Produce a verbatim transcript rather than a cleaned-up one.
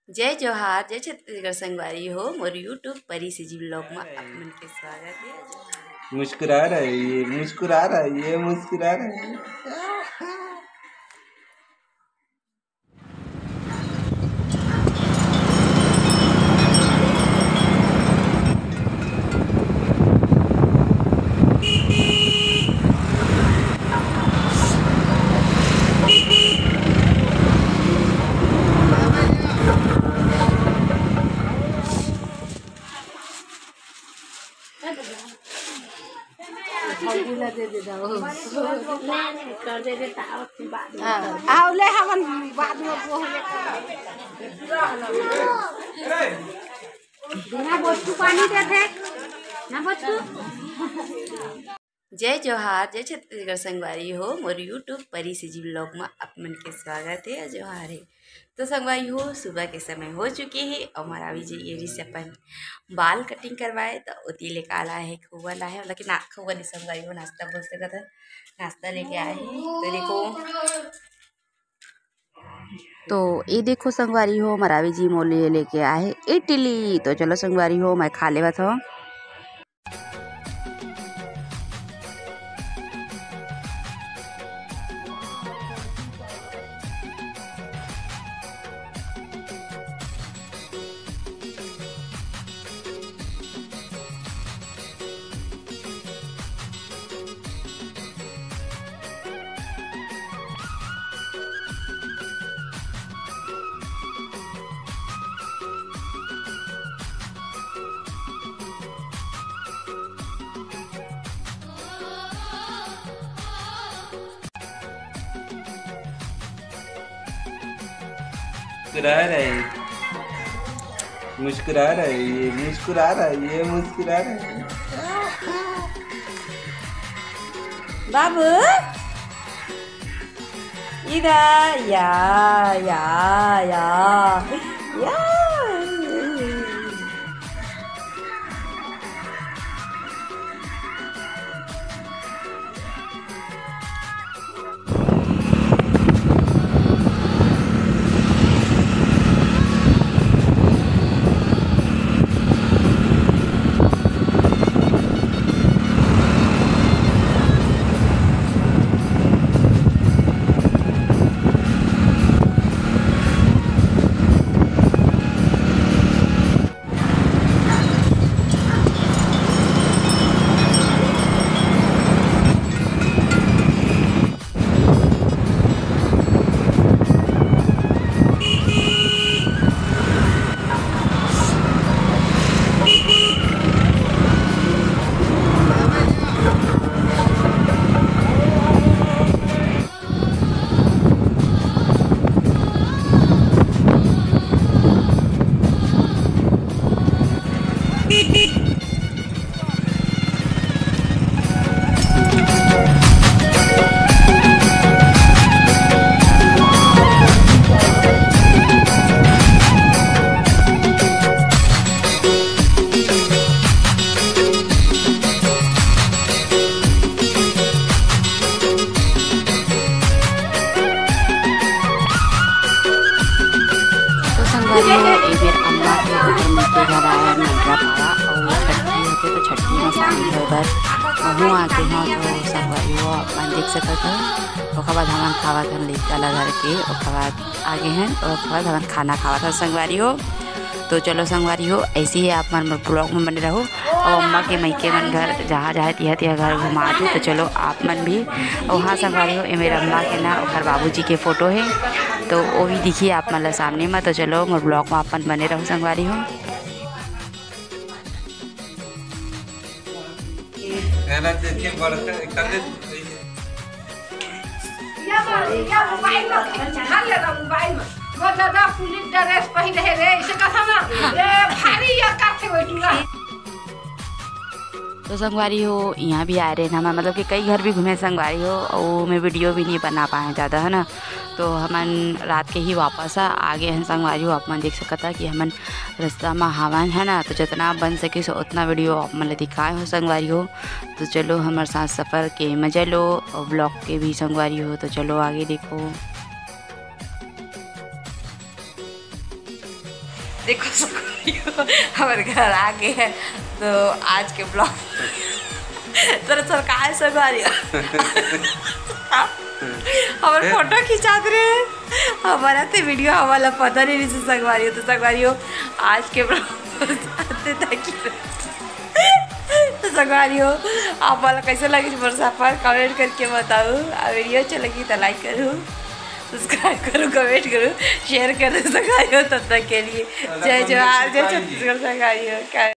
जय जोहार, जय छत्तीसगढ़ संगवारी हो, मोर YouTube परी सीजी vlog में आप मन के स्वागत है। मुस्कुरा रहा है ये, मुस्कुरा रहा है ये, मुस्कुरा रहा है। हाँ, आओ ले हमन बाद में वो हो जाता। बिना बोचू पानी देथे ना बोचू। जय जोहार, जय छत्तीसगढ़ संगवारी हो, मोर YouTube परी सीजी vlog में आप मन के स्वागत है, जोहार है। तो संगवारी हो, सुबह के समय हो चुके है और हमारा अभी जी ये रिस अपन बाल cutting करवाए, तो ओती ले काला है, खोवा ला है, लेकिन ना खोवा नहीं संगवारी हो, नाश्ता बोल सकत है, नाश्ता लेके आए हैं। तो देखो, तो ये देखो संगवारी हो, हमारा अभी जी मोले लेके आए है इडली। तो चलो संगवारी हो, मैं खा लेवत हूँ। मुस्कुरा रहा है, मुस्कुरा रहा है ये, मुस्कुरा रहा है ये, मुस्कुरा रहा है। बाबू, इधर या, या, या, या। तो संगवारी हो, ए बेर अम्मा के ऊपर मइके घर आए हन मंडरा पारा, अउ छट्ठी होथे तो छट्ठी में शामिल होए बर महूँ आगे हौं। तो संगवारी हो, आप मन देख सकत हो, ओकर बाद हमन खावत हन लइका ला धर के, ओकर बाद आगे हन, ओकर बाद हमन खाना खावत हन संगवारी हो। तो चलो संगवारी हो, ऐसे ही आप मन मोर vlog में बने रहो। अउ अम्मा के मइके मन घर जहाँ जाए तिहा तिहा घर घुमा दू। तो चलो आप मन भी। अउ हाँ संगवारी हो, ए मेर अम्मा के ना ओकर बाबूजी के फोटो हे, तो वो भी दिखी आप मन ला सामने में। तो चलो मोर vlog में आप मन बने रहो संगवारी हो। एला देखे बड़का, एकर ले या बा-, या मोबाइल में कुछ झाल लगा मोबाइल में। वो दादा पुलिस ड्रेस पहिरे हे रे, इसे कथा ना। ए, भारी या काथे वो टूरा। तो संगवारी हो, यहाँ भी आए रहे ना, मतलब कि कई घर भी घूमे संगवारी हो, अउ मैं video भी नहीं बना पाए ज़्यादा, है ना। तो हमन रात के ही वापस आ, आ गए हैं संगवारी हो। आप मन देख सकता कि हमन रास्ता में हावन, है ना, तो जितना बन सकिस उतना video आप मन ल दिखाए हो संगवारी हो। तो चलो हमर साथ सफर के मजा लो अउ vlog के भी संगवारी हो। तो चलो आगे देखो। देखो संगवारी हो, हमर घर आ गे हे। तो आज के vlog तोर सरकार संगवारी हो। हमर फोटो खिंचात रहे, हमर आते video हमला पता नहीं रहिस संगवारी हो। तो संगवारी हो, आज के vlog आते तक ही। तो संगवारी हो, आप वाला कैसे लगिस मोर सफर, comment करके बताओ। आ video अच्छा लगी तो like करो, subscribe करो, comment करो, share करो संगवारी हो। तब तक के लिए जय जोहार, जय छत्तीसगढ़ संगवारी हो।